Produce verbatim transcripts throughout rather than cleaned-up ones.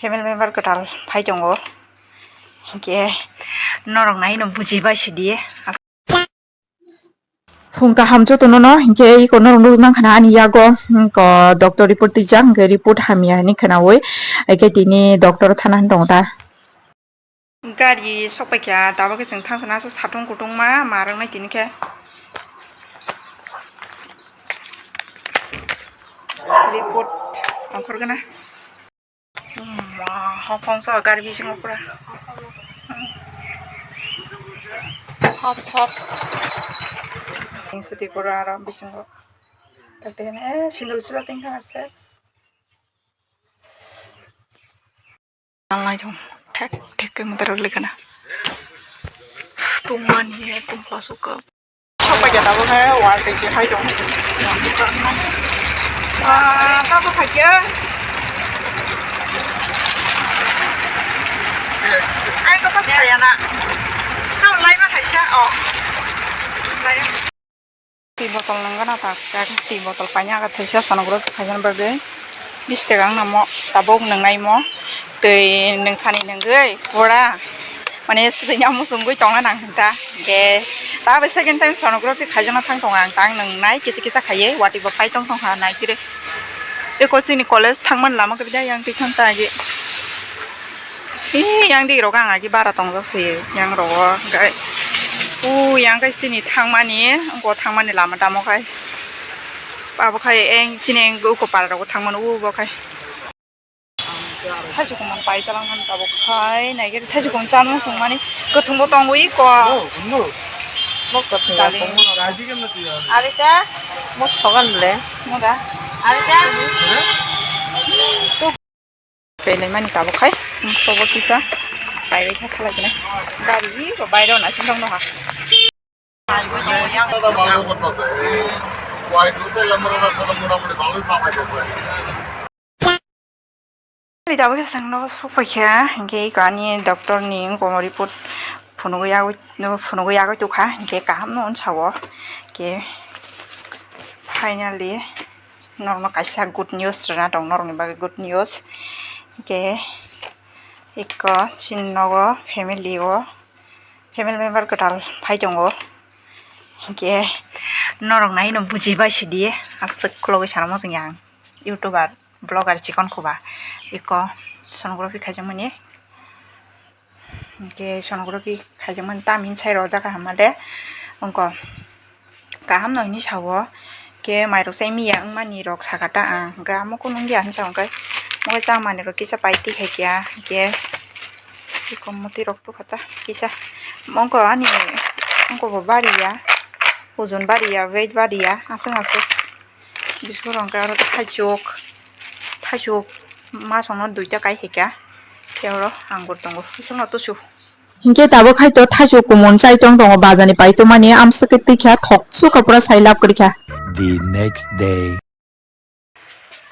Family member kwtal phai tongo, hinkhe norok naino bujibai sidi. Phung kaham jotono no, hinkhe iko norok nugwi mankha na ani yago, hmm, ko doctor report twijak, hinkhe report hamya hinwi khwnawi, hinkhe tini doctor thana hinwi tongo ta. Gari sokpaikha, tabukhe chwng thangsana aswk satung kutungma ma rwngnai tini khe. Report ongkhorgana. Ma, hopong sa gari bisingo pura. Hop, hop. Sidi pura aro bisingo. Tei, eh, sindul sila tingkha ses. Nalai thong, thek thek khe mwtai rok lekha na. Tungmani ekdom plasuk ka. Sopai khe tabuk khe wal twi se hai tong. Ah, tabuk khai khe. Ai to pas kaya na. Tamo lai ma khai sa, oh. Lai. Twi botol nangana ta, twi botol paina aga thaisa sonography khaina bagwi. Bish taka wng namo tabuk nwngnai mo. Twi nwngsani nungwi pura mane swtwi nya muchungwi tongna nang hinta. Ge ta bai second time sonography khaijakna thang tongo ang, tang nwngnai kicha kicha khaiwi watwi bo pai tong tongkha naikhe. Eko chini college thangmani lama kwrwi yang twi thang ta agi. Ee, yang dik rok ang agi bara tongjak se, yang rogo, hingke, o yang khe chini thangmani, wngkho thangmani lama tamo khai, abo khai, eng chini eng uko para rogo thangmani, o bo khai. Thaichukmung pai talang mani tabuk khai, naikhe thaichukmung chana swngmani, kwthwngbo tongo iko. Dali. Arita, mo sogan le. Moda. Arita. Pelaimani tabuk khai, sobo kisa, paibai kha khalai sinai. Gari bo bairo naising tong nokha. Tabuk khe chwng nogo sokpai kha, hinkhe iko ani doctor ni wngkoma report phunugwi yagwi, phunugwi yagwi tongkha, hinkhe kaham no wngsa o, hinkhe finally. Norokno kaisa good news rwna tong, norokni bagwi good news. Hinkhe iko chini nogo family o, family member kwtal phai tongo. Hinkhe norok naino bujibai sidi, aswk khulogwi sana muchung yang, youtuber, vlogger chikon khoba. Iko sonography khaijakmani. Hinkhe sonography khaijakmani tamni sai rw jaka hamale wngkha kaham no hinwi sao. Hinkhe mairok chai miya wngmani rok sakha ta ang, hinkhe amo kunu wngya hinwi sao, hinkhe omo khe chamani rok kisa pai twi khaikha, hinkhe eko mwtwi rok tukha ta kisa. Wngkha ani wngkha bo bariya, ojon bariya, weight bariya, aswk aswk. Bising rok hwnkhe aro thaichuk, thaichuk masongno duita kai hai kha, khe oro angur tongo, bisingno tusu. Hinkhe tabuk hai to thaichuk kumun chai tong tongo, bazani pai tongmani amswk khe twi kha, thok sukha pura sai lab kwrwi kha. The next day.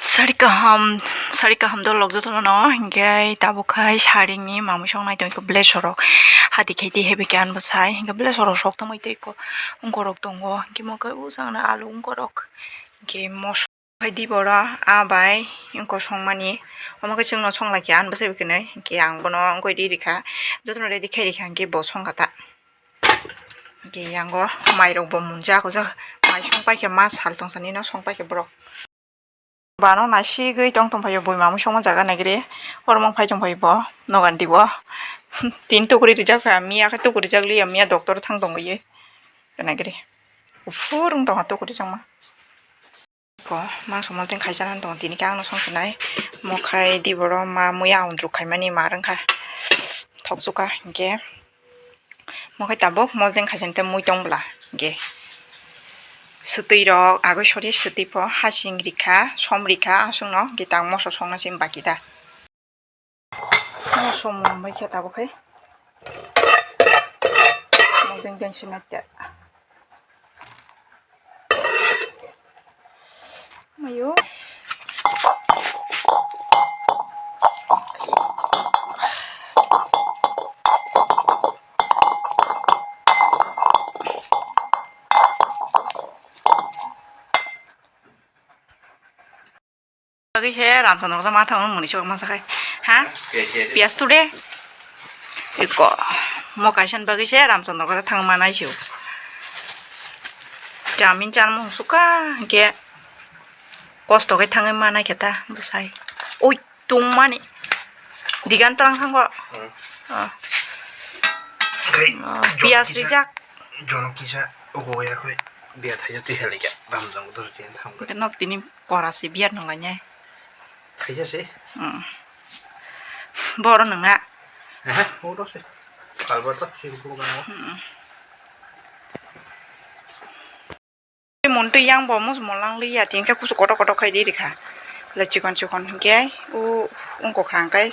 Sari kaham, sari kaham dol rok jotono no, hinkhe tabuk hai saringni mamui song nai tongkha blessor rok, hati khe twi hebi khe ani bwsai, hinkhe blessor rok sok tongmani tei ko wngkorok tongo, hinkhe mo khe usangno alu wngkorok. Hinkhe moso khai di boro, a bai wngkor songmani. Omo khe chwngno songlaikha, ani bwsai bai kwnwi. Hinkhe ang bono wngkoi di rikha, jotono ready khai rikha, hinkhe bo songkha ta. Hinkhe yango mairok bo munjak, o jaga mai song paikha, ma sal tong sani no song paikha borok. Bano naisigwi tong tong phaio, bui mamui songma jaga naigri. Hormung phai tong phai bo, nogan di bo. Tin tukuri rijak kha, miya khe tukuri jak liya, miya doctor thang tong wi. Naigri. Uphur wng tong ha tukuri changma. Ko ma somol teng khaisa han tong tini khe ang no song sinai. Mo khai di boro ma muya undruk khaimani ma rwng kha. Thok chukha hinkhe. Mo khai tabuk mojeng khaisani tei mui tong bwla hinkhe. Swtwi rok agoi sori swtwi pho hasing rikha, som rikha, aswkno hinkhe tang moso songna se baki da. Moso mung bai khe tabuk khai. Mojeng teng sinai te. Mayo. Bagwi He Ramchandra kota ma thangma muni sok ma sakai. Ha? Pias tu de. Iko mo kaisan bagwi se Ramchandra kota thang manai se. Chamin chan mo suka ke kosto ke thangwi manai keta bwsai. Oi tungmani. Digan trang thango. Hmm. Ah. Oke, ah, pias rijak. Jono kisa ogo ya koi biya thaja twi heli ya. Ramchandra kota twi thang. Nok tini kora se biya nang lanya. Khaisa se. Hmm. Boro nang na. Aha, oro se. Kalba to se ko ba. Hmm. Mon twi yang bo mus molang li ya tin khe kusu koto koto khai di rikha. Le chikon chikon hingke u ungko kha hingke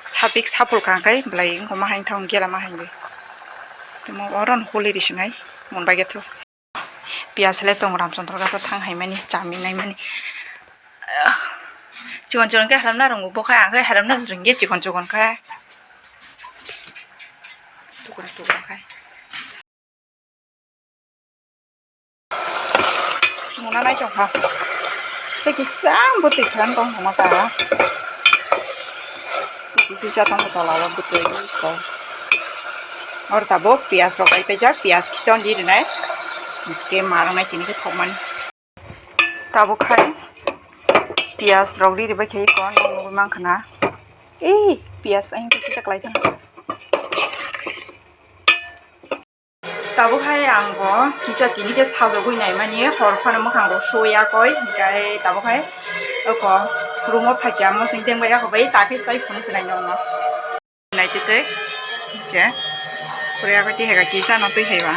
sapik sapul kha hingke belai ungko ma hain thang gela ma hain di. Temo oro no holi risinai mon bai ge thu. Pias le tong Ramchandra kota thang hai mani, chamin nai mani. Chikon chikon khe haram na rwngo, bo khe ang khe haram na rwngya chikon chikon khe. Tukun tukun khe. Mona nai tong kha. Tei kisa bwtwi khan tong thangma ta. Kisa tong tola o bwtwi ko. Or tabuk pias rok bai pejak, pias kisa di rinai. Ke marang nai tini khe thokmani. Tabuk khai pias rok ri ribai khai ko nugwi mankha na. Ei pias ayang kisa kwlai thang. Tabuk hai ang bo kisa tini khe sajagwi naimani, hor phano mwkhang rok suya koi, hinkhe tabuk hai oko room o phaikya mosing tengbai, ako bai ta khe chai phunuk se nai nokno. Naitete je pura khe tihega kisa no twi hai ba.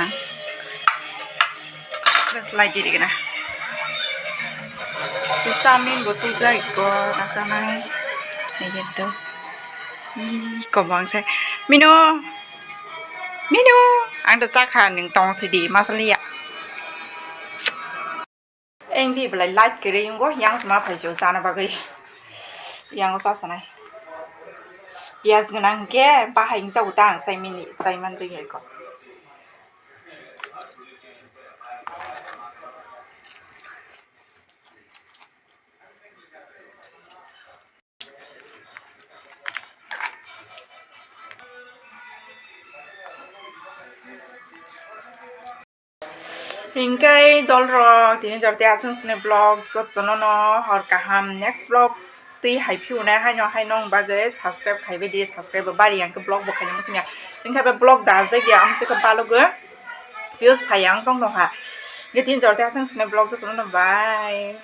Bas lai diri gana. Kisa min bo twi jai ko rasa nai. Nai to. Ih, kobang se. Mino. Mino, ang to chakha, nwng tong sidi, masaliya. Engdi belai light kwrwi wngo, yang sma phai sio chana bagwi. Yang o chasanai. Piyaj gwnang hwnkhe bahai wngjago ta ang chai mini, chai manjak ya kho. Hinkhe dolrok tini jorte aswk sini vlog jotono no hor kaham, next vlog twi hai phiyunai haino haino wng bagwi subscribe khaibai di, subscribe bo bari yang khe vlog bo khaina muchungya, hinkhe be vlog dajak ya amchikhe balugwi views phai yang tong tong ha. Hinkhe tini jorte aswk sini vlog jotono no bye.